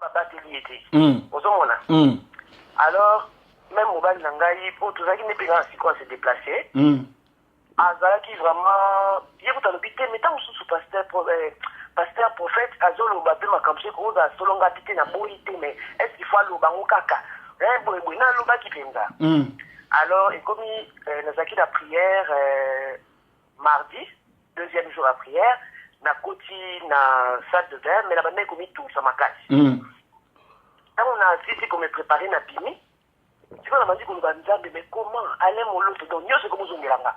Babateli ye te. Ozomona? Alors même mobali na ngai, mpo tozalaki nde mpe kaka sikoyo ase déplace, azalaki vraiment, ye kuta alobi te, mais ntango mosusu pasteur, pasteur prophète azoloba mpe makambo soki kozala solo, nga te naboyi te, mais est ce qu'il faut aloba yango kaka? Boye boye nalobaki mpenza. Alors ekomi nazalaki na prière mardi, deuxième jour ya prière, nakoti na salle de bain, mais na bandaki komitungisa makasi. Ntango nasisi kome préparer, na bimi, sikoyo nabandi koloba: "Nzambe, mais comment Alain Moloto?" Donc nyonso ekomozongelanga.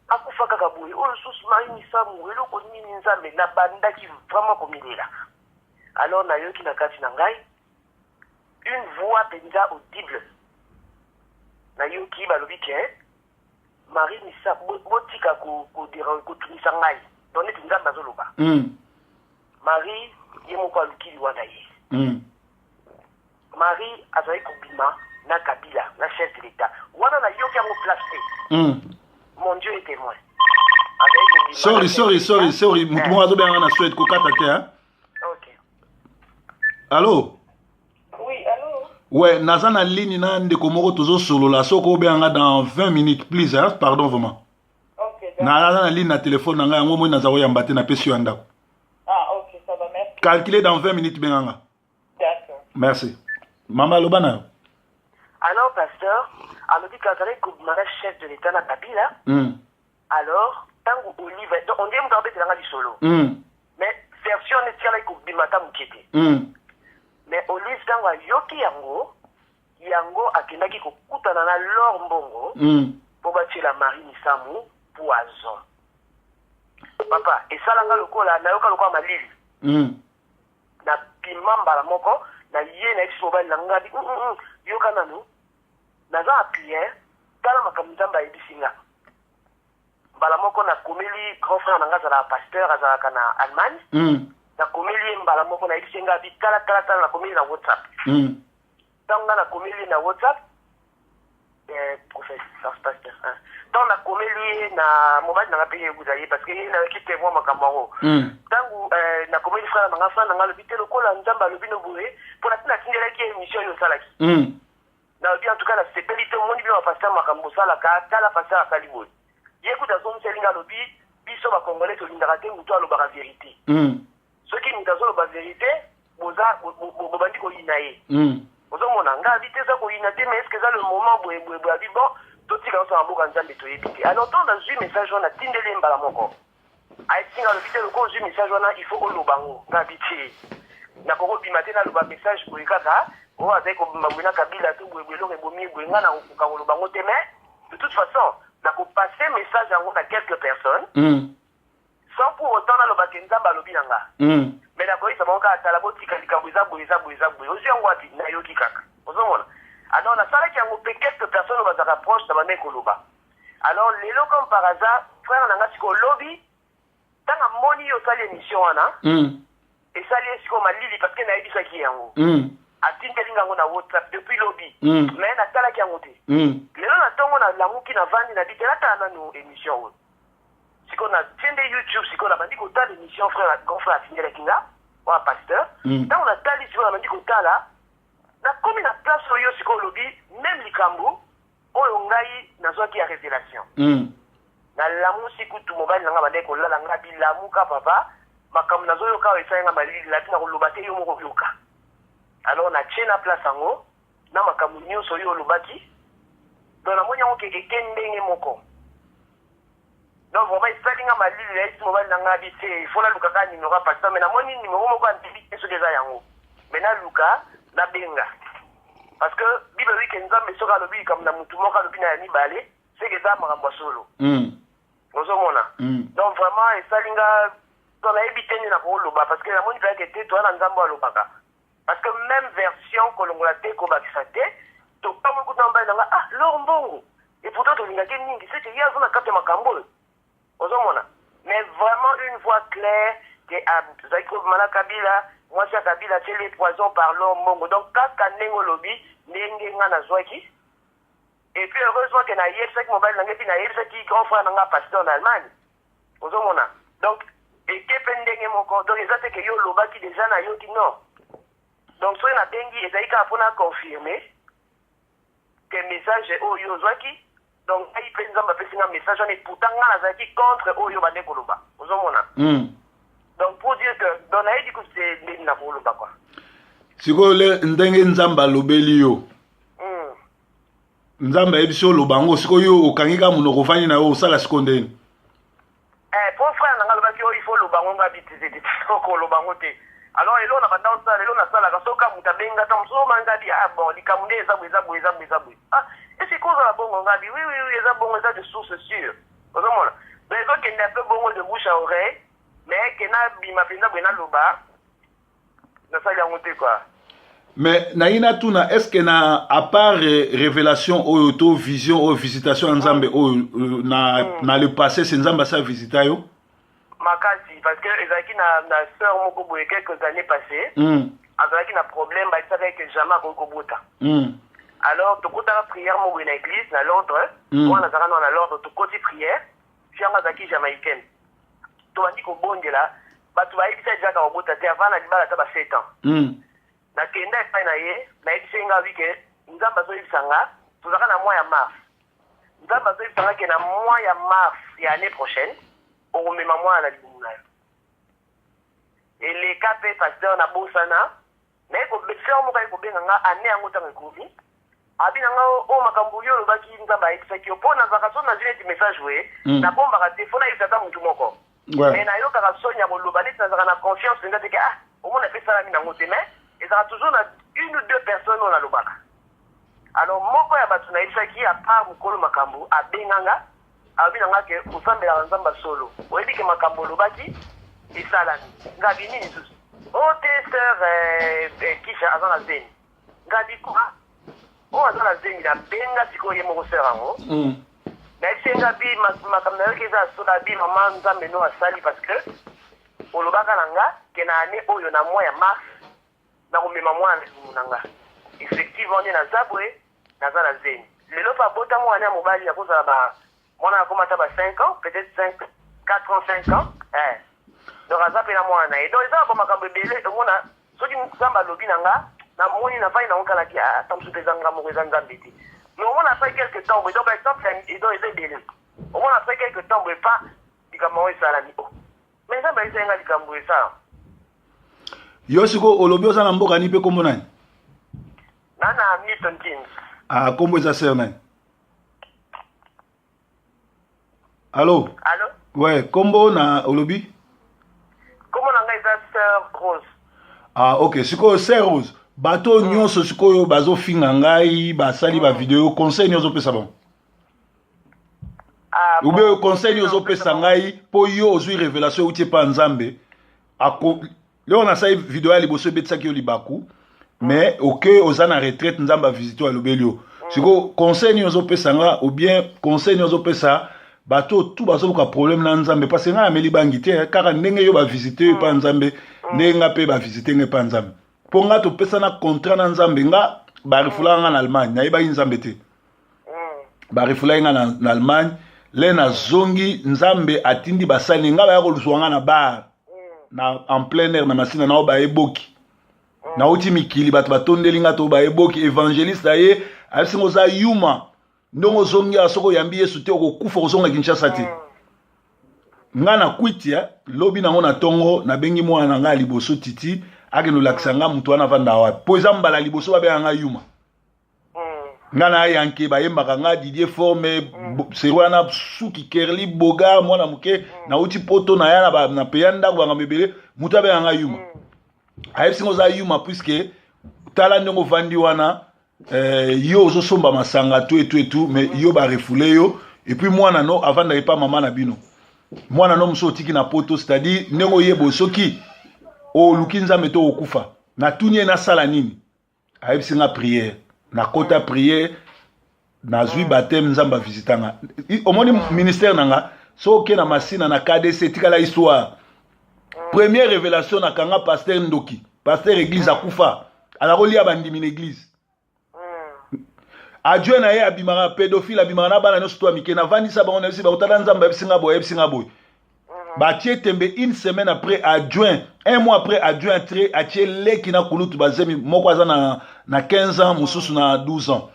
Akufa kaka boye, oyo susu Marie Misamu, eloko nini? Nzambe, nabandaki vraiment komilela. Alors nayoki na kati na ngai une voix mpenza audible, nayoki balobi ke Marie Misamu, botika kotungisa ngai. Donc neti Nzambe azoloba. Marie ye moko aluki liwa na ye. Marie azali kobima na Kabila, na chef de l'État wana. Nayoki yango place te. Mon Dieu est témoin. Azali kobima. Sorry, sorry, sorry, sorry, motu moko azobenganga na Suède, kokata te, hein? Ok. Allo? Oui, allo? Ouais, naza na ligne na ndeko moko, tozosolola. Soki obenganga dans 20 minutes, please, hein? Pardon vraiment. Ok. Naza na ligne na telefone na ngai, yango moi naza koyamba te, napesi yo ya ndako. Ah, ok, ça va, merci. Calculer dans 20 minutes, benganga. D'accord. Merci. Mama, aloba na yo. Alors pasteur alobi ke azalaki kobima na chef de l'État, na Kabila. Alors ntango Olive, donc on dirait moto abetelanga lisolo, mais version wana etikalaki kobima ata moke te. Mais Olive, ntango ayoki yango, yango akendaki kokutana na L'Or Mbongo mpo batiela Marie Misamu poison. Papa, esalanga lokola nayoka lokola malili. Nabima mbala moko na ye, nayebisi mobali na ngai: "Yoka nanu, naza na prière, tala makambo Nzambe ayebisi nga." Mbala moko nakomeli grand frère na nga, azalaka pasteur, azalaka na Allemagne. Nakomeli ye mbala moko, nayebisi ye ngai abi: "Tala, tala, tala." Nakomeli na WhatsApp. Ntango nga nakomeli ye na WhatsApp, prophète, pasteur, hein. Ntango nakomeli ye na mobali na nga mpe, ye ekuta ye, parce que ye nayaki témoin makambo yango. Ntango nakomeli frère na nga, frère na nga alobi te, lokola Nzambe alobi no boye, mpo na ntina atindelaki ye émission oyo osalaki. Nalobi: "En tout cas nasepeli te, omoni bino bapasteur makambo osalaka, tala pasteur asali boye." Ye kuta azongiseli nga, alobi: "Biso bacongolais tolingaka te motu alobaka vérité. Soki moto azoloba vérité, boza bobandi koyina ye." Ozomona, nga abi te eza koyina te, mais est ce que eza le moment boye boye boye? Abi: "Bon, totika nyonso na mboka Nzambe, toyebi te." Alors ntango nazwi message wana, natindeli ye mbala moko, ayesinga, alobi te, lokola ozwi message wana, il faut oloba ngo. Nga abi te, nakokobima te naloba message boye kaka oyo azali kobima boye na Kabila to boye boye, eloko ebomi boye, nga nakokoka koloba ngo te. Mais de toute façon nakopasser message yango na quelques personnes sans pour autant nalobaka Nzambe alobi na nga. Mais nakoyisa bango kaka: "Tala, botika likambo, eza boye, eza boye, eza boye." Ozwi yango wapi? Nayoki kaka. Ozomona? Alors nasalaki yango mpe quelques personnes oyo bazalaka proche na bandeki koloba. Alors lelo, comme par hasard, frère na nga sikoyo olobi, ntango amoni yo osali émission wana, esali ye sikoyo malili, parce que nayebisaki yango. Atindeli nga yango na WhatsApp depuis lobi, mais natalaki yango te. Lelo na ntongo nalamuki, navandi na bi te, natala nanu émission oyo. Sikoyo natie nde YouTube, sikoyo nabandi kotala émission frère, grand frère atindelaki nga oya pasteur. Ntango natali sikoyo, nabandi kotala, nakomi na place oyo sikoyo olobi même likambo oyo ngai nazwaki ya révélation. Nalamusi kutu mobali na nga, bandeki kolala, nga bilamuka: "Papa, makambo nazoyoka oyo esali nga malili." Nabi na koloba te, yo moko yoka. Alors natie na place yango na makambo nyonso oyo olobaki. Donc namoni yango ke eke ndenge moko. Donc vraiment esali nga malili. Nayebisi mobali na nga bi te, il faut naluka kaka numéro ya pasteur. Mais namoni numéro moko antebi te soki eza yango, mais naluka, nabenga, parce que Bible elobi ke Nzambe soki alobi likambo na mutu moko, alobi na ya mibale, seke eza makambo ya solo. Ozomona? Donc vraiment esali nga, donc nayebi te nde nakoloba, parce que namoni kaka te toza na Nzambe oyo alobaka, parce que même version, kolongola te, kobakisa te. Tokamwi kutu na mobali na nga: "Ah, L'Or Mbongo, et pourtant tolingaki mingi, seke ye aza na kati ya makambo oyo." Ozomona? Mais vraiment une voix claire ke azalaki kobima na Kabila, mwasi ya Kabila atieli poison par L'Or Mbongo. Donc kaka ndenge olobi, ndenge nga nazwaki. Et puis heureusement ke nayebisaki mobali na ngai, mpe nayebisaki grand frère na nga pasteur na Allemagne. Ozomona? Donc eke mpe ndenge moko. Donc eza te ke yo olobaki déjà, nayoki, non. Donc soki Soki nabengi ezali kaka mpona confirmer que message oyo ozwaki. Donc ngai mpe Nzambe apesi nga message wana, et pourtant ngai nazalaki contre oyo bande koloba, ozomona. Donc pour dire que, donc nayebi kutu te ndenge nakoloba quoi. Sikoyo le ndenge Nzambe alobeli yo, Nzambe ayebisi oloba yango, sikoyo yo okangi kaka monoko, ofandi na yo, osala sikoyo ndeni? Eh, po frère na nga alobaki oyo il faut oloba yango, nga bitizeti okoloba yango te. Alors eloko na banda osala, eloko nasalaka, soki kaka moto abengi nga, ta mosusu oma nga bi: "Ah bon, likambo nde eza boye, eza boye, eza boye, eza boye." "Ah, esi kozala bongo?" Nga bi: Oui, eza bongo, eza de source sûre." Ozomona, donc ezokende un peu bongo de bouche à oreille, mais ke nabima mpenza boye naloba, nasali yango te quoi. Mais nayi natuna, est ce que na à part révélation oyo to vision oyo, visitation ya Nzambe oyo, na le passé se Nzambe asa visita yo? Makasi, parce que ezalaki na sœur moko boye, quelques années passées, azalaki na problème, bayebisaka eke jamais akoki kobota. Alors tokotaka prière moko boye na église na Londres. Wana azalaka nano na Londres. Tokoti prière, fiango azalaki Jamaïcaine. Tobandi kobondela, bato bayebisa déjà kobota te avant na libala ata ba 7 ans. Nakenda epai na ye, nayebisi ye nga wi ke Nzambe azoyebisa nga, tozalaka na mois ya mars, Nzambe azoyebisa nga ke na mois ya mars ya année prochaine okomema mwana na libumu na yo. Eleka mpe, pasteur, nabosana naye sœur moko aye kobenga nga année yango. Ntango ekomi, abi na nga: "Oyo makambo yo olobaki, Nzambe ayebisaki yo." Mpo nazalaka, so nazwi neti message oye, nabombaka te, fo nayebisa ata motu moko. Mais nayokaka soni ya koloba neti nazalaka na confiance mpenza te ke ah, omona mpe esalami nango te. Mais ezalaka toujours na une ou deux personnes oyo nalobaka. Alors moko ya bato nayebisaki, à part mokolo makambo, abenganga, alobi na nga ke osambelaka Nzambe solo, oyebi ke makambo olobaki esalami. Nga bi: "Nini susu?" "O te, sœur Kisha aza na zemi." Nga bi: "Quoi? Oyo aza na zemi?" Nabenga sikoyo ye moko sœur yango. Nayebisi ye nga bi makambo nayoki eza ya solo. Abi: "Mama, Nzambe no asali, parce que olobaka na nga ke na année oyo, na mois ya mars, nakomema mwana na libumu na nga. Effectivement, nde naza boye, naza na zemi." Lelo mpe abota mwana ya mobali, akozala ba mwana akoma ata ba 5 ans, peut-être 5, 4 ans, 5 ans, eh. Donc aza mpe na mwana na ye. Donc eza na bamakambo ebele. Omona, soki Nzambe alobi na nga, namoni, navandi nango kalaki, ata mosusu eza nga moko, eza Nzambe te. Mais omona, après quelque temps boye, donc exemple donc eza ebele, omona après quelque temps boye pa likambo yango esalami. O mais Nzambe ayebisaki nga likambo esala. Yo sikoyo olobi oza na mboka nini mpe kombo nani? Na Milton Keynes. Ah, kombo eza sœur nani? Allo? Allo? Ouais, kombo na olobi? Kombo na ngai eza sœur Rose. Ah ok. Sikoyo sœur Rose, bato oyo nyonso sikoyo bazofinga ngai, basali bavideo, conseil nini ozopesa bango? Ah, ou bien conseil nini ozopesa ngai, mpo yo ozwi révélation euti epa Nzambe? Ako leo nasali video ya liboso, ebetisaki yo libaku, mais oke oza na retraite, Nzambe avisite oyo, alobeli yo. Sikoyo conseil nini ozopesa nga, ou bien conseil nini ozopesa bato tu bazoluka problème na Nzambe? Parce que ngai nameli bangi te, kaka ndenge yo bavisite yo epa Nzambe, ndenge nga mpe bavisite nga epa Nzambe. Mpo nga topesana contrat na Nzambe. Nga barefulaka nga na Allemagne, nayebaki Nzambe te. Barefulaki nga na Allemagne. Le nazongi, Nzambe atindi basali nga baya koluzwa nga na bar na en plein air na Masina nao bayeboki. Nauti mikili, bato batondeli nga to bayeboki. Évangéliste aye, ayebisi nga: "Oza yuma, ndenge ozongi awa, soki oyambi Yesu te, okokufa, kozonga Kinshasa te." Nga na kwiti ya lobi nango na ntongo, nabengi mwana na ngai ya liboso Titi, akende olakisa nga moto wana avanda wapi, mpo eza mbala liboso babenga nga yuma. Nga na yanke bayembaka nga Didier Forme sero wana, suki kerli bogar, mwana moke, nauti Poto, na ya na peya ndako, bangambo ebele. Moto abenga nga yuma, ayebisi nga: "Oza yuma, puisque tala ndenge ovandi wana, yo ozosomba masanga tu etu etu, mais yo barefule yo, et puis mwana no avandaka epa mama na bino, mwana no mosusu otiki na Poto. C'est-à-dire ndenge oyeba, soki oluki Nzambe to okufa." Natuni ye: "Nasala nini?" Ayebisi nga prière. Nakota prière, nazwi baptême, Nzambe avisita nga. Omoni ministère na nga, so oke na Masina na KDC, etikala histoire. Première révélation, nakanga pasteur ndoki, pasteur église akufa, aza kolia bandimi na église. Adjoint na ye abimaka pédophile, abimaka na bana nyonso to ya mike. Navandisa bango, nayebisi bango: "Tala, Nzambe ayebisi nga boye, ayebisi nga boye." Batie tembe, une semaine après adjoint, un mois après adjoint atie, atie leki na kulutu bazemi moko aza na 15 ans, mosusu na 12 ans.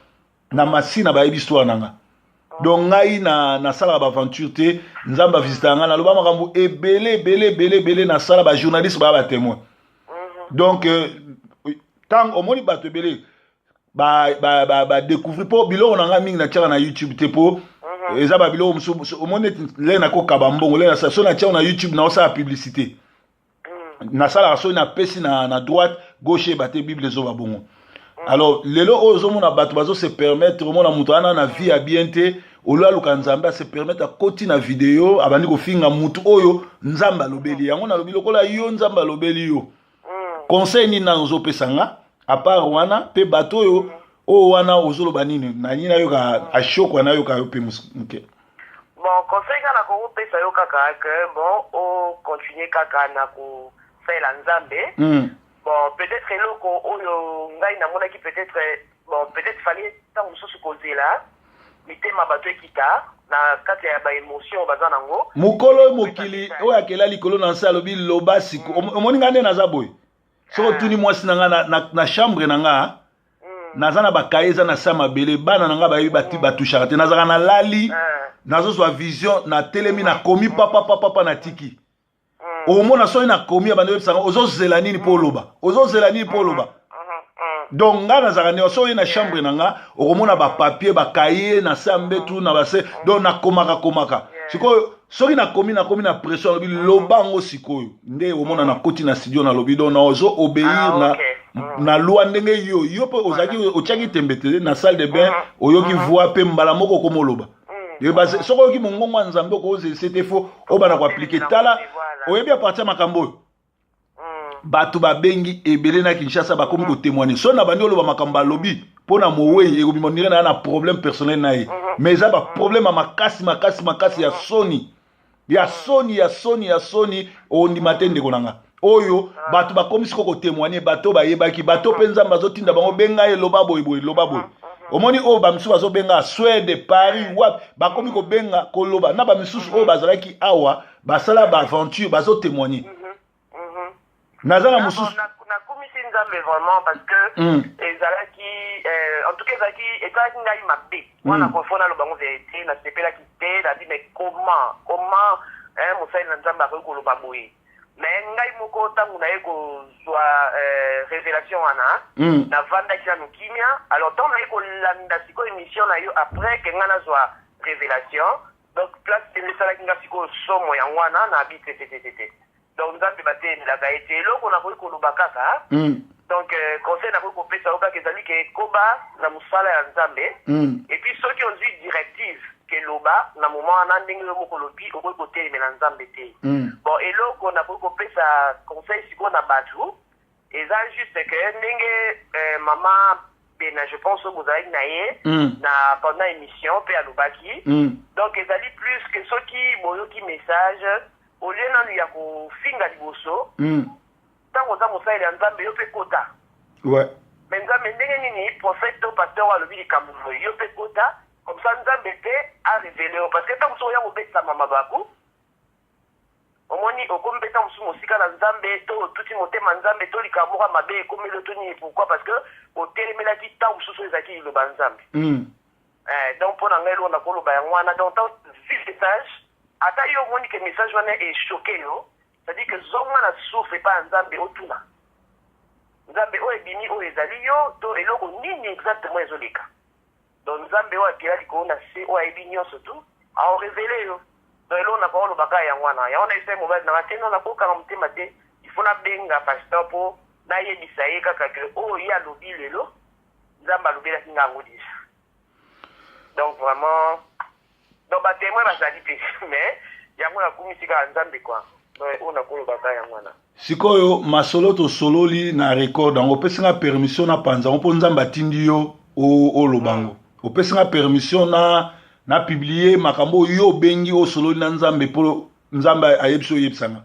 Na Masina bayebi histoire na nga. Donc ngai na nasalaka baaventure te. Nzambe avisitaka ngai, naloba makambo ebele ebele ebele ebele, nasala bajournaliste baya batémoin. Donc ntango omoni bato ebele badécouvrir, mpo biloko na ngai mingi natiaka na YouTube te, mpo eza babiloko mosusu omoni neti le nakokaba mbongo le nasala. So natiaka na YouTube, naosala publicité. Nasalaka soki napesi na droite, gauche eyeba te. Bible ezoba bongo. Alors lelo oyo ozomona bato bazose permettre, omona moto wana na vie ya bien te, olo aluka Nzambe, ase permettre, akoti na video, abandi kofinga mutu oyo Nzambe alobeli. Yango nalobi, lokola yo Nzambe alobeli yo, conseil nini nano ozopesa nga à part wana? Mpe bato oyo wana ozoloba nini? Nani nayoka ashokwa, nayoka yo mpe moke. Bon, conseil kaka nakokopesa yo kaka ke bon, ocontinue kaka na kosalela Nzambe. Bon, peut-être eloko oyo ngai namonaki, peut-être, bon, peut-être fallait ntango mosusu kozela mitema bato ekita na kati ya baémotion baza nango. Mokolo mokili oyo akela likolo na nse alobi loba siko. Omoni ngai nde naza boye, soki otuni mwasi na ngai na chambre na nga, naza na bakaye eza na sa mabele, bana na ngai bayebi, batushaka te. Nazalaka na lali, nazozwa vision, natelemi, nakomi papapapapa, natiki. Omona soki nakomi, abandi oyebisanga: "Ozozela nini mpo oloba? Ozozela nini mpo oloba?" Donc nga nazalaka nde soki oye na chambre na nga, okomona bapapier, bakaye na se ya mbetu na base. Donc nakomaka komaka. Sikoyo soki nakomi na pression, alobi: "Loba yango sikoyo." Nde omona nakoti na studio, nalobi. Donc nazo obéir na na loi. Ndenge yo mpe ozalaki, otiaki tembe te na salle de bain, oyoki voix mpe mbala moko okoma oloba. Soki oyoki mongongo ya Nzambe, okozelse te, fo obanda koappliquer. Tala, oyebi, à partir ya makambo oyo, bato babengi ebele na Kinshasa, bakomi kotémoigne. So na bandi oloba makambo balobi mpo na mowei, ekobima ndenge na ya na problème personnel na ye, mais eza baproblème ya makasi makasi makasi, ya soni, ya soni, ya soni, ya soni. Ondima te, ndeko na nga, oyo bato bakomi siko kotémoigne, bato bayebaki, bato mpe Nzambe azotinda bango: "Benga, eloba boye boye, loba boye." Omoni oyo bamisusu bazobenga Swede, Paris, wapi, bakomi kobenga, koloba na bamisusu oyo bazalaki awa, basala baaventure, bazotémoigne. Naza na mosusu. Nakumisi Nzambe vraiment, parce que ezalaki, en tout cas ezalaki, esalaki ngai mabe wana. Kofo naloba ngo vérité, nasepelaki te. Nabi: "Mais comment mosali na Nzambe akoki koloba boye?" Mais ngai moko, ntango naye kozwa révélation wana, navandaki nanu kimia. Alors ntango naye kolanda sikoyo émission na yo, après ke ngai nazwa révélation, donc place ndenge esalaki nga sikoyo somo, yango wana nabi te te te te te. Donc Nzambe batelelaka ete eloko nakoki koloba kaka, donc conseil nakoki kopesa yo kaka ezali ke koba na mosala ya Nzambe. Et puis soki ozwi directive ke loba na moment wana, ndenge yo moko olobi, okoki kotelemela Nzambe te. Bon, eloko nakoki kopesa conseil sikoyo na bato eza juste ke ndenge mama Bena, je pense oyo bozalaki na ye na pendant émission mpe alobaki, donc ezali plus que soki boyoki message, au lieu nanu ya kofinga liboso, ntango oza mosaleli ya Nzambe, yo mpe kota. Mais Nzambe, ndenge nini prophète to pasteur alobi likambo boye? Yo mpe kota, comme ça Nzambe mpe arévéler yo, parce que ntango mosusu oya kobetama mabaku, omoni okomi mpe ntango mosusu mosika na Nzambe, to otuti motema Nzambe, to likambo moko ya mabe ekomeli yo to nini. Pourquoi? Parce que otelemelaki ntango mosusu oyo ezalaki liloba Nzambe. Donc mpo na ngai, eloko nakoloba yango wana. Donc ntango vi message, ata yo omoni ke message wana echoquer yo, c'est-à-dire que zonga na source epai ya Nzambe, otuna Nzambe: "Oyo ebimi oyo ezali yo to eloko nini exactement ezoleka?" Donc Nzambe oyo akela likolo na se, oyo ayebi nyonso tu, aorévéler yo. Donc eloko nakoloba kaka yango wana. Yango na esai mobali nanga te, no nakokanga motema te, il faut nabenga pasteur mpo nayebisa ye kaka ke oyo ye alobi lelo, Nzambe alobelaki nga yango déjà. Donc vraiment, donc batémoin bazali te, mais yango nakumisi kaka Nzambe quoi. Donc oyo nakolobaka yango wana. Sikoyo masolo tosololi na record yango, opesi nga permission na panza yango mpo Nzambe atindi yo oloba yango. Opesi nga permission na publier makambo oyo yo obengi, osololi na Nzambe, mpo Nzambe ayebisi, oyebisanga.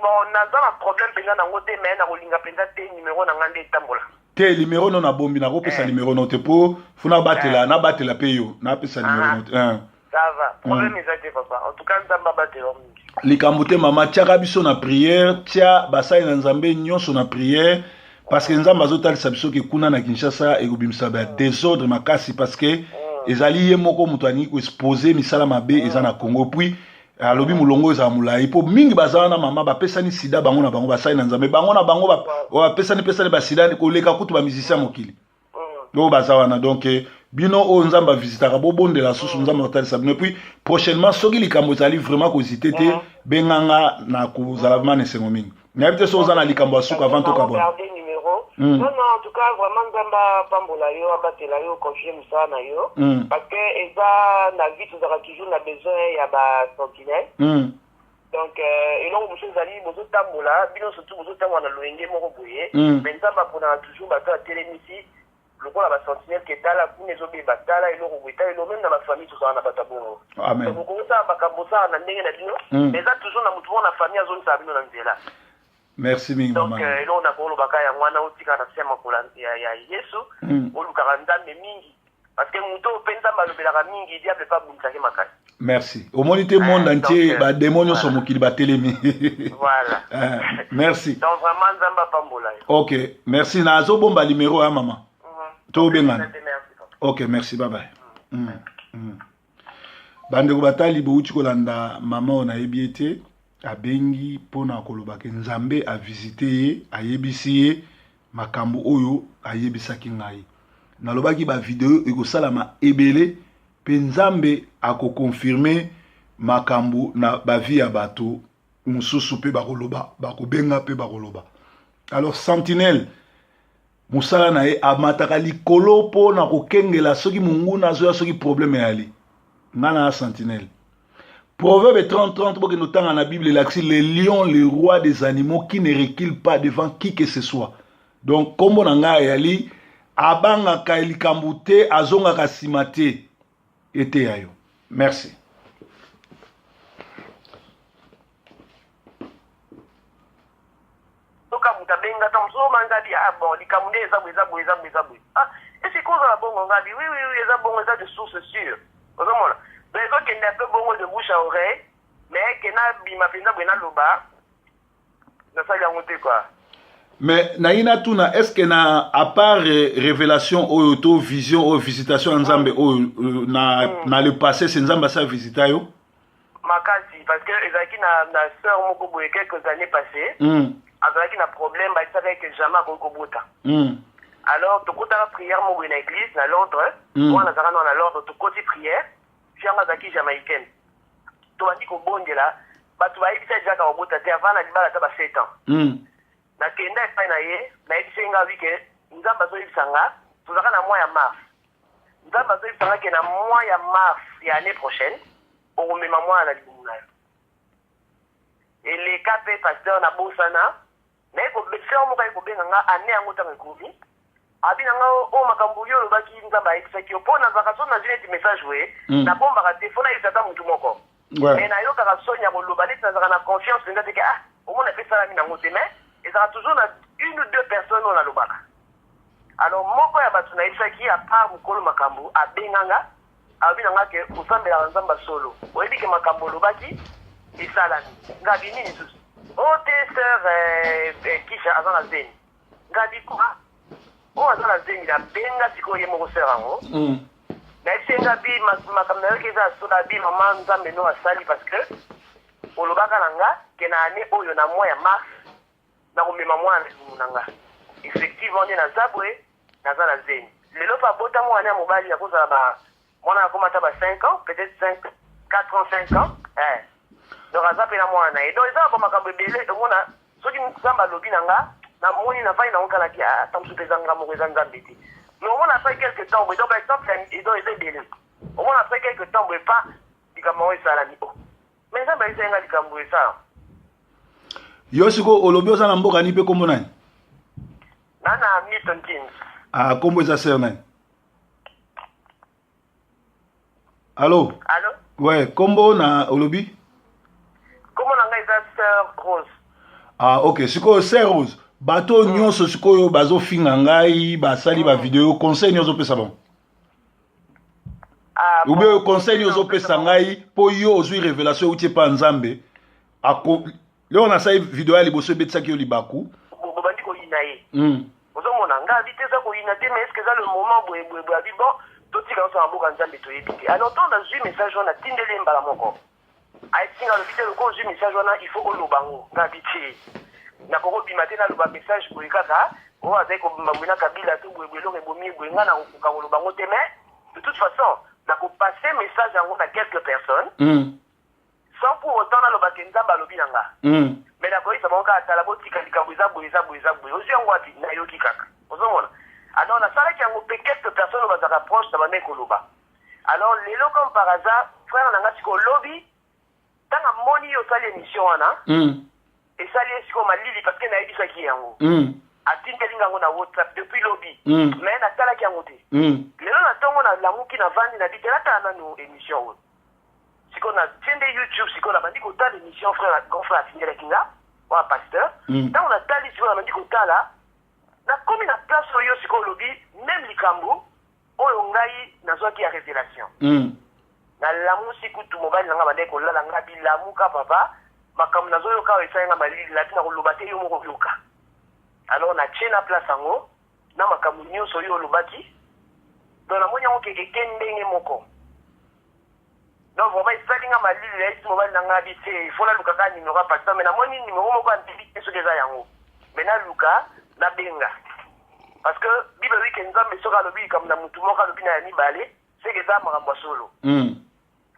Bon, naza na problème mpenza nango te, mais nakolinga mpenza te numéro na nga nde etambola. Te, numéro no nabombi, nakopesa numéro no te, mpo fo nabatela, nabatela mpe yo, napesa numéro no te. Ça va. Problème eza te papa. En tout cas Nzambe abatela yo mingi. Likambo te mama, tiaka biso na prière, tia basali na Nzambe nyonso na prière parce que Nzambe azotalisa biso ke kuna na Kinshasa ekobimisa ba désordre makasi parce que ezali ye moko moto alingi koexpose misala mabe eza na Congo puis alobi molongo ezala molai mpo mingi baza wana mama bapesani sida bango na bango basali na Nzambe bango na bango bapesani pesani basida koleka kutu ba musicien mokili oyo baza wana donc eh, bino oyo nzambe avisitaka bobondela susu nzambe akotalisa bino epuis prochainement soki likambo ezali vraiment kozite te benganga na kozala vraiment na esengo mingi nayebi te soki oza na likambo ya suka avant tokabwana Mm. Non, non, en tout cas, vraiment, Nzambe apambola yo, abatela yo, continue mosala na yo. Parce que eza na vie, tozalaka toujours na besoin ya ba sentinelle. Donc, eloko mosusu ezali bozotambola, bino surtout bozotambola na loyenge moko boye. Mais Nzambe aponaka toujours bato atelemisi lokola ba sentinelle ke tala kuna ezobeba, tala eloko boye, tala eloko, même na ba famille tozalaka na bato ya bongo. Amen. Donc, bokosala makambo bosala na ndenge na bino, mais eza toujours na motu moko na famille azongisaka bino na nzela. Merci mingi Donc, mama. Eloko nakolobaka yango wana, otikala na se ya makolo ya Yesu, olukaka Nzambe mingi. Parce que moto oyo mpe Nzambe alobelaka mingi, diable mpe abundisaki makasi. Merci. Omoni te monde entier, ba démons nyonso mokili batelemi. Voilà. Merci. Donc vraiment Nzambe apambola yo. Ok, merci. Nazobomba numéro ya mama. Tobengana. Merci, papa. Ok, merci, bye bye. Bandeko batali bouti kolanda mama oyo nayebi ye te, abengi mpona koloba ke Nzambe a visite ye, ayebisi ye makambo oyo ayebisaki ngai. Nalobaki ba video ekosalama ebele pe Nzambe akokonfirme makambo na ba vie ya bato mosusu pe bakoloba, bakobenga pe bakoloba. Alors sentinelle mosala na ye amataka likolo mpo na kokengela soki monguna azoya, soki problème eyali. Nga na sentinelle. Proverbe 30-30, bokende otanga na Bible elakisi le lion, le roi des animaux qui ne recule pas devant qui que ce soit. Donc kombo na ngai eyali abangaka likambo te, azongaka nsima te. Eteya yo. Merci. Soka moto abenga ta mosusu oyo mangabi, ah bon, likambo nde eza boye, eza boye, eza boye, eza boye. Ah, esi kozala bongo ngabi, oui, oui, oui, eza bongo, eza de source sûre. Ozomona? Donc ezokende un peu bongo de bouche à oreille, mais ke nabima mpenza boye naloba, nasali yango te quoi. Mais nayi natuna, est-ce que na à part révélation oyo to vision oyo visitation ya Nzambe oyo na le passé c'est Nzambe asa visita yo? Makasi, parce que ezalaki na sœur moko boye quelques années passées. Azalaki na problème, bayebisaka ye que jamais akoki kobota. Alors tokotaka prière moko boye na église na Londres. Wana azalaka na Londres, tokoti prière. Fiango azalaki jamaïcaine. Tobandi kobondela, bato bayebisa ye déjà kobota te avant na libala ata ba 7 ans. Nakenda epai na ye, nayebisi ye nga wi ke Nzambe azoyebisa nga, tozalaka na mois ya mars. Nzambe azoyebisa nga ke na mois ya mars ya année prochaine okomema mwana na libumu na yo. Eleka pe pasteur na bosana, naye sœur moko aye kobenga nga année yango ntango ekomi. Abi na nga o makambo yo olobaki Nzambe ayebisaki yo, mpo nazalaka so nazwi neti message boye, nabombaka te, fo nayebisa ata motu moko. Mais nayokaka soni ya koloba neti nazalaka na confiance mpenza te ke ah omona mpe esalami nango te, mais ezalaka toujours na une ou deux personnes oyo nalobaka. Alors moko ya bato nayebisaki à part mokolo makambo abenganga, alobi na nga ke osambelaka Nzambe ya solo, oyebi ke makambo olobaki esalami. Nga abi nini susu? O te sœur Kisha aza na zemi. Nga abi quoi? Oyo aza na zemi, nabenga sikoyo ye moko sœur yango. Nayebisi ye nga bi makambo nayoki eza ya solo, abi mama Nzambe no asali parce que olobaka na nga ke na année oyo na mois ya mars nakomema mwana na libumu na nga. Effectivement nde naza boye, naza na zemi. Lelo mpe abota mwana ya mobali akozala ba mwana akoma ata ba 5 ans, peut-être 5, 4 ans, 5 ans. Donc aza mpe na mwana na ye. Donc eza ba makambo ebele omona soki Nzambe alobi na nga, namoni navandi nango kaka naki, ah, ata mosusu mpe eza nga moko, eza Nzambe te. Mais omona après quelque temps boye, donc par exemple, donc eza ebele. Omona après quelque temps boye pa likambo yango esalami. Oh. Mais Nzambe ayebisaki nga likambo esala. Yo sikoyo olobi oza na mboka nini mpe kombo nani? Na na Milton Keynes. Ah, kombo eza sœur nani? Allô? Allô? Ouais, kombo na olobi? Kombo na ngai eza sœur Rose. Ah, ok. Sikoyo sœur Rose, bato nyonso sikoyo bazofinga ngai, basali ba video, conseil nyonso opesa bango? Ah, Ou bien conseil nini ozopesa ngai mpo yo ozwi révélation euti epa Nzambe? Ako leo nasali video ya liboso ebetisaki yo libaku. Bobandi koyina ye. Ozomona nga abi te, eza koyina te, mais est ce que eza le moment boye boye boye? Abi bon, totika nyonso na mboka Nzambe, toyebi te. Alors ntango nazwi message wana, natindeli ye mbala moko, ayebisi nga, alobi te, lokola ozwi message wana, il faut oloba ngo. Nga abi te, nakoki obima te naloba message boye kaka oyo azali kobima boye na Kabila to boye boye, eloko ebomi ye boye, nga nakokoka koloba ngo te. Mais de toute façon nakopasser message yango na quelques personnes sans pour autant naloba ke Nzambe alobi na nga. Mais nakoyebisa bango kaka: tala, botika likambo eza boye, eza boye, eza boye. Ozwi yango wapi? Nayoki kaka. Ozomona, alors nasalaki yango mpe quelques personnes oyo bazalaka proche na bandeki koloba. Alors lelo, comme par hasard, frère na nga sikoyo olobi, ntango amoni yo osali émission wana, esali ye sikoyo malili, parce que nayebisaki yango. Atindeli nga yango na WhatsApp depuis lobi. Mais natalaki yango te. Lelo na ntongo nalamuki, navandi na bi te, natala nanu émission oyo. Sikoyo natie nde YouTube, sikoyo nabandi kotala émission frère, grand frère atindelaki nga oya pasteur. Ntango natali sikoyo, nabandi kotala, nakomi na place oyo sikoyo olobi même likambo oyo ngai nazwaki ya révélation. Nalamusi kutu mobali na nga, bandaki kolala, nga bilamuka: papa, makambo nazoyoka oyo esali nga malili, nabi na koloba te, yo moko yoka. Alors natie na place yango na makambo nyonso oyo olobaki. Donc namoni yango ke eke ndenge moko. Donc vraiment esali nga malili. Nayebisi mobali na ngai bi te, il faut naluka kaka numéro ya pasteur. Mais namoni numéro moko antebi te soki eza yango, mais naluka, nabenga, parce que Bible elobi ke Nzambe soki alobi likambo na mutu moko, alobi na ya mibale, seke eza makambo ya solo.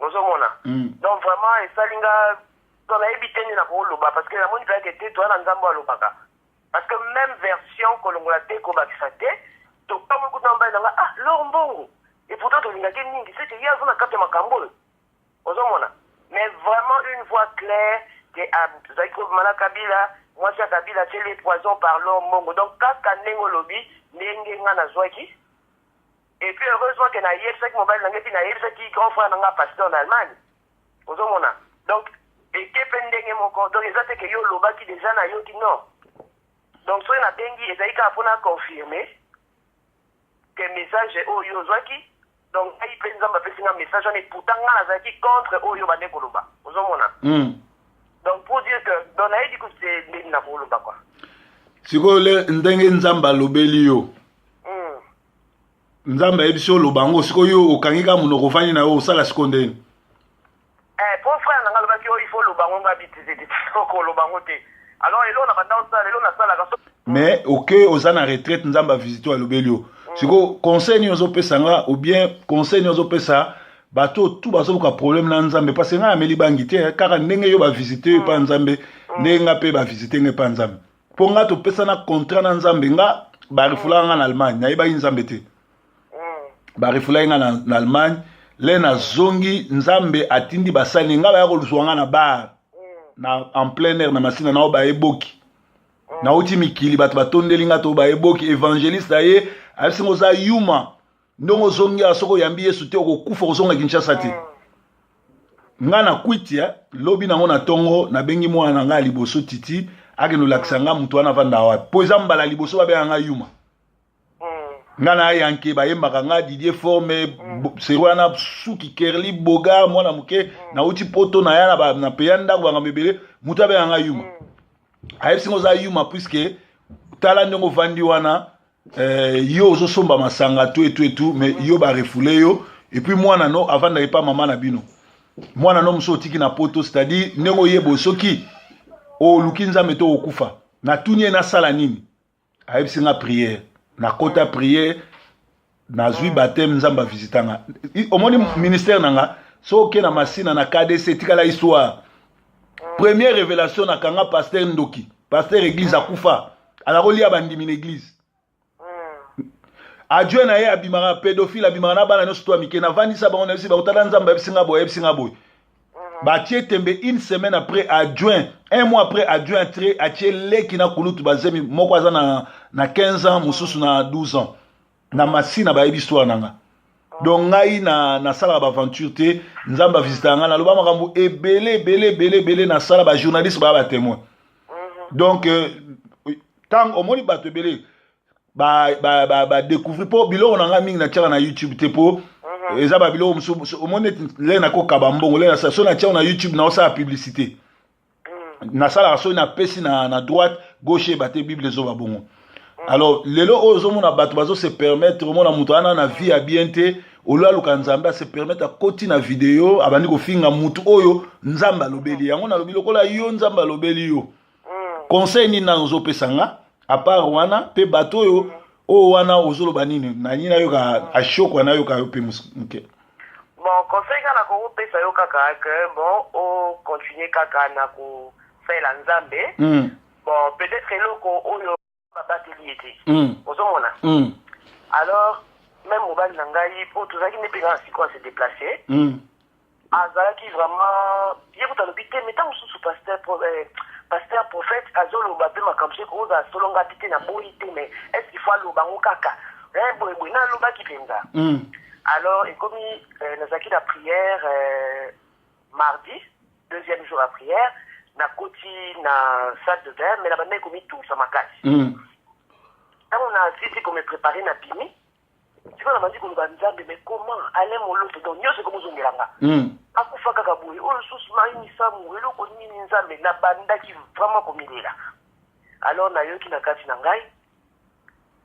Ozomona? Donc vraiment esali nga, donc nayebi te nde nakoloba, parce que namoni mpenza te toza na Nzambe oyo alobaka, parce que même version, kolongola te, kobakisa te. Tokamwi kutu na mobali na nga: ah, L'or Mbongo, et pourtant tolingaki mingi, c'est que ye aza na kati ya makambo oyo. Ozomona, mais vraiment une voix claire ke azalaki kobima na Kabila, mwasi ya Kabila atieli poison par L'or Mbongo. Donc kaka ndenge olobi, ndenge nga nazwaki. Et puis heureusement ke nayebisaki mobali na ngai, mpe nayebisaki grand frère na nga pasteur na Allemagne. Ozomona, donc eke mpe ndenge moko. Donc eza te ke yo olobaki déjà, nayoki, non. Donc soki nabengi, ezali kaka mpona confirmer ke message oyo ozwaki. Donc ngai mpe Nzambe apesi nga message wana, et pourtant nga nazalaki contre oyo bande koloba. Ozomona? Donc pour dire que, donc nayebi kutu te ndenge na koloba quoi. Sikoyo le ndenge Nzambe alobeli yo, Nzambe ayebisi oloba yango, sikoyo yo okangi kaka monoko, ofandi na yo, osala sikoyo ndeni? Eh, po frère na nga alobaki oyo il faut oloba yango, nga bi okoloba yango te. Alors eloko na banda osala, eloko nasalaka so. Mais oke oza na retraite, Nzambe avisite oyo, alobeli yo. Sikoyo conseil nini ozopesa nga, ou bien conseil nini ozopesa bato oyo tu bazoluka problème na Nzambe? Parce que ngai ameli bangi te, kaka ndenge yo bavisite yo epa Nzambe, ndenge nga mpe bavisite nga epa Nzambe. Mpo nga topesana contrat na Nzambe. Nga barefoulaka nga na Allemagne, nayebaki Nzambe te. Barefoulaki nga na Allemagne. Le nazongi, Nzambe atindi basali nga baya koluzwa nga na bar na en plein air na Masina nao bayeboki. Nauti mikili, bato batondeli nga to bayeboki. Évangéliste aye, ayebisi nga: oza yuma, ndongo ozongi awa, soki oyambi Yesu te, okokufa, kozonga Kinshasa te. Nga na kwiti lobi nango na ntongo, nabengi mwana na ngai ya liboso Titi, akende olakisa nga moto wana avanda wapi, mpo eza mbala liboso babenga nga yuma. Nga na ayanke bayembaka nga Didier Forme sero wana, suki kerli bogar, mwana moke, nauti Poto, na ya na peya ndako, bangambo ebele, moto abenga nga yuma. Ayebisi nga: oza yuma puisque tala ndenge ovandi wana, yo ozosomba masanga tu etu etu, mais yo barefoulé yo, et puis mwana no avandaka epa mama na bino, mwana no mosusu otiki na Poto, c'est-à-dire ndenge oyeba soki oluki Nzambe to okufa. Natuni ye nasala nini, ayebisi nga prière. Nakota prière, nazwi baptême, Nzambe avisita nga. Omoni ministère na nga, so oke na Masina na KDC, etikala histoire. Première révélation, nakanga pasteur ndoki, pasteur église akufa, aza kolia bandimi na église. Adjoint na ye abimaka pédophile, abimaka na bana nyonso to ya mike. Navandisa bango, nayebisi bango: tala, Nzambe ayebisi nga boye, ayebisi nga boye. Batie tembe. Une semaine après, adjoint, un mois après, adjoint atre atie leki na kulutu bazemi moko, aza na 15 ans, mosusu na 12 ans. Na Masina bayebi histoire na nga. Donc ngai na nasalaka baaventure te. Nzambe avisitaka ngai, naloba makambo ebele ebele ebele ebele, nasala bajournaliste baya batémoin. Donc ntango omoni bato ebele badécouvrir, mpo biloko na ngai mingi natiaka na YouTube te, mpo Eza babiloko mosusu, omoni neti le nakokaba mbongo le nasala so natia na YouTube, naosala publicité. Nasalaka soki napesi na droite, gauche eyeba te. Bible ezoba bongo. Alors lelo oyo ozomona bato bazo se permettre, omona moto wana na vie ya bien te, olo aluka Nzambe, ase permettre, akoti na video, abandi kofinga motu oyo Nzambe alobeli. Yango nalobi, lokola yo Nzambe alobeli yo, conseil nini nano ozopesa nga à part wana? Mpe bato oyo wana ozoloba nini? Nani nayoka ashokwa, nayoka yo mpe moke. Bon, conseil nga nakokopesa yo kaka ke bon, ocontinue kaka na kosalela Nzambe. Bon, peut-être eloko oyo babateli ye te. Ozomona? Alors même mobali na ngai, mpo tozalaki nde mpe nga na sikoyo ase déplace, azalaki vraiment, ye kuta alobi te, mais ntango mosusu pasteur prophète azoloba mpe makambo soki kozala solo, nga te naboyi te, mais est ce qu'il faut aloba yango kaka? Boye boye nalobaki mpenza. Alors ekomi nazalaki na prière mardi, deuxième jour ya prière, nakoti na salle de bain, mais na bandaki komitungisa makasi. Ntango nasisi kome préparer, na bimi sikoyo, nabandi koloba: "Nzambe, mais comment Alain Moloto?" Donc nyonso ekomozongela nga. Akufa kaka boye, oyo lisusu Marie Misamu, eloko nini, Nzambe? Nabandaki vraiment komilela. Alors nayoki na kati na ngai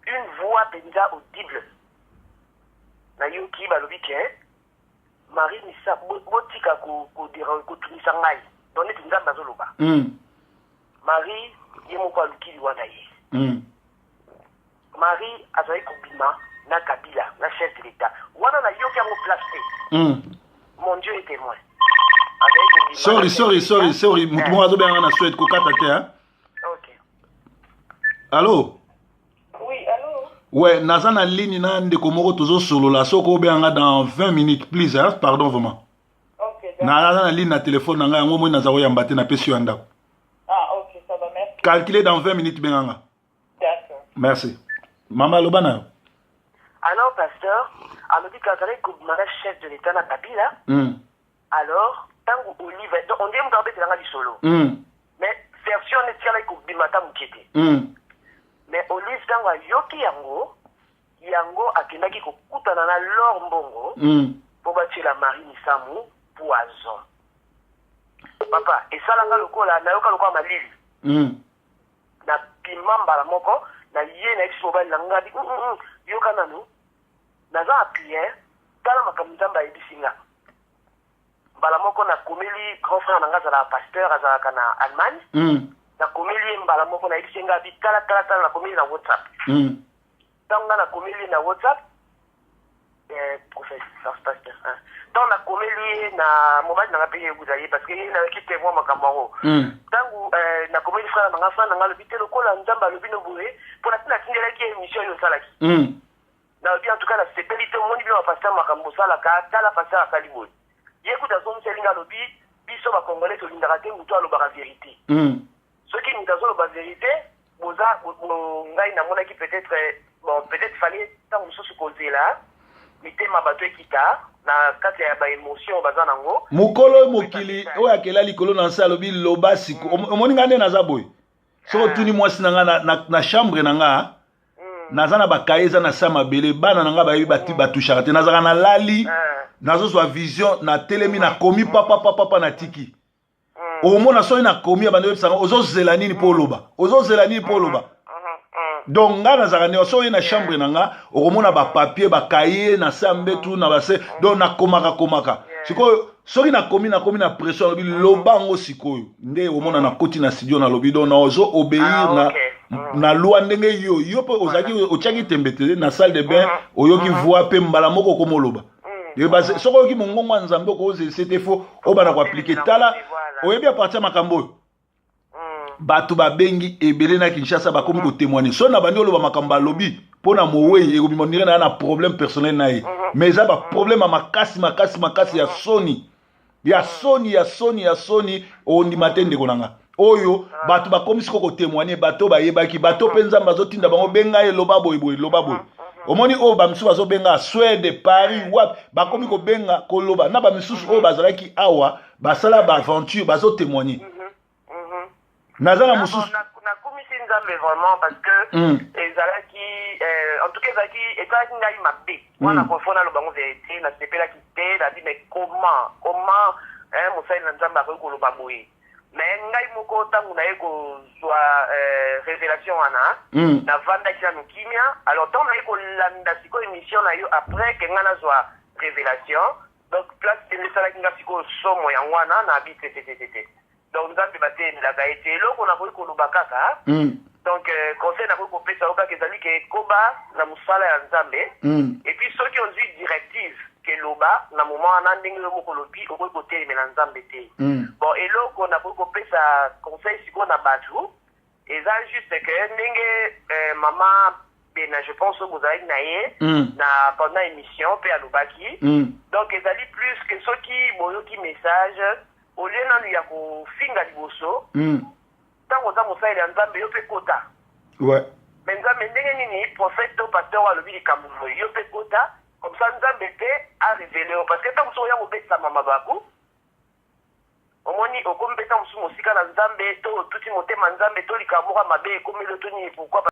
une voix mpenza audible, nayoki balobi ke Marie Misamu, botika kotungisa ngai. Donc neti Nzambe azoloba. Marie ye moko aluki liwa na ye. Marie azali kobima na Kabila, na chef de l'État wana. Nayoki yango place te. Mon Dieu est témoin. Azali kobima. Sorry, sorry, sorry, sorry, motu moko azobenganga na Suède, kokata te, hein? Ok. Allo? Oui, allô? Ouais, naza na ligne na ndeko moko, tozosolola. Soki obenganga dans 20 minutes, please, hein? Pardon vraiment. Ok, d'accord. Naza na ligne na telefone na ngai, yango moi naza koyamba te, napesi yo ya ndako. Ah, ok, ça va, merci. Calculer dans 20 minutes, benganga. D'accord. Merci. Mama, aloba na yo. Alors pasteur alobi ke azalaki kobima na chef de l'État, na Kabila. Alors ntango Olive, donc on dirait moto abetelanga lisolo, mais version wana etikalaki kobima ata moke te. Mais Olive, ntango ayoki yango, yango akendaki kokutana na Lor Mbongo mpo batiela Marie Misamu poison. Papa, esalanga lokola nayoka lokola malili. Nabima mbala moko na ye, nayebisi mobali na ngai: "Yoka nanu, naza na prière, tala makambo Nzambe ayebisi nga." Mbala moko nakomeli grand frère na nga, azalaka pasteur, azalaka na Allemagne. Nakomeli ye mbala moko, nayebisi ye ngai abi: "Tala, tala, tala." Nakomeli na WhatsApp. Ntango nga nakomeli ye na WhatsApp, prophète, pasteur, ntango nakomeli ye na mobali na nga mpe ye ekuta ye, parce que ye nayaki témoin makambo yango. Ntango nakomeli frère na nga, frère na nga alobi te, lokola Nzambe alobi no boye, mpo na ntina atindelaki ye émission oyo osalaki. Nalobi: "En tout cas nasepeli te, omoni bino bapasteur makambo osalaka, tala pasteur asali boye." Ye kuta azongiseli nga, alobi: "Biso bacongolais tolingaka te motu alobaka vérité. Soki moto azoloba vérité, boza ngai namonaki peut-être, bon, peut-être fallait ntango mosusu kozela mitema bato ekita na kati ya baémotion baza nango." Mokolo mokili oyo akela likolo na nse alobi: "Loba siko." Omoni ngai nde naza boye, soki otuni mwasi na nga na chambre na nga, naza na bakaye, eza na sa mabele, bana na nga bayebi, batushaka te. Nazalaka na lali, nazozwa vision, natelemi, nakomi papapapapa, natiki. Omona soki nakomi, abandi oyebisanga: "Ozozela nini mpo oloba? Ozozela nini mpo oloba?" Donc nga nazalaka nde, soki oye na chambre na nga, okomona bapapier, bakaye na se ya mbetu, na base. Donc nakomaka komaka. Sikoyo soki nakomi, nakomi na pression, alobi: "Loba yango sikoyo." Nde omona nakoti na studio, nalobi. Donc nazo obéir na na loi. Ndenge yo mpe ozalaki, otiaki tembe te na salle de bain, oyoki voix mpe mbala moko okoma oloba. Soki oyoki mongongo ya Nzambe, okozela te, faut obanda koappliquer. Tala, oyebi, à partir ya makambo oyo, bato babengi ebele na Kinshasa, bakomi kotémoigner. So na bandi oloba makambo alobi mpo na mowei, ekobima ndenge na ye na problème personnel na ye, mais eza baproblème ya makasi makasi makasi, ya soni, ya soni, ya soni, ya soni, ondima te. Ndeko na nga, oyo bato bakomi siko kotémoigner, bato bayebaki, bato mpe Nzambe azotinda bango: "Benga ye, loba boye boye, loba boye." Omoni oyo bamisusu bazobenga Swede, Paris, wapi, bakomi kobenga, koloba na bamisusu oyo bazalaki awa, basala baaventure, bazotémoigner. Naza na mosusu. Nakumisi Nzambe vraiment, parce que ezalaki en tout cas Ezalaki, esalaki ngai mabe wana. Faut naloba ngo vérité, nasepelaki te. Nabi: mais comment, hein, mosali na Nzambe akoki koloba boye? Mais ngai moko, ntango naye kozwa révélation wana, navandaki nanu kimia. Alors ntango naye kolanda sikoyo émission na yo, après ke ngai nazwa révélation, donc place ndenge esalaki nga sikoyo somo yango wana, nabi te, te, te, te, te. Donc Nzambe batelelaka ye te. Eloko nakoki koloba kaka, donc conseil nakoki kopesa yo kaka ezali ke koba na mosala ya Nzambe. Et puis soki ozwi directive ke loba na moment wana, ndenge yo moko olobi, okoki kotelemela Nzambe te. Bon, eloko nakoki kopesa conseil sikoyo na bato eza juste ke ndenge mama Bena, je pense oyo bozalaki na ye na pendant émission mpe alobaki, donc ezali plus que soki boyoki message, au lieu nanu ya kofinga liboso, ntango oza mosaleli ya Nzambe, yo mpe kota. Mais Nzambe, ndenge nini prophète to pasteur oyo alobi likambo boye, yo mpe kota, comme ça Nzambe mpe arévéler yo. Parce que ntango mosusu oya kobetama mabaku, omoni okomi mpe ntango mosusu mosika na Nzambe, to otuti motema Nzambe, to likambo moko ya mabe ekomeli yo to nini. Pourquoi?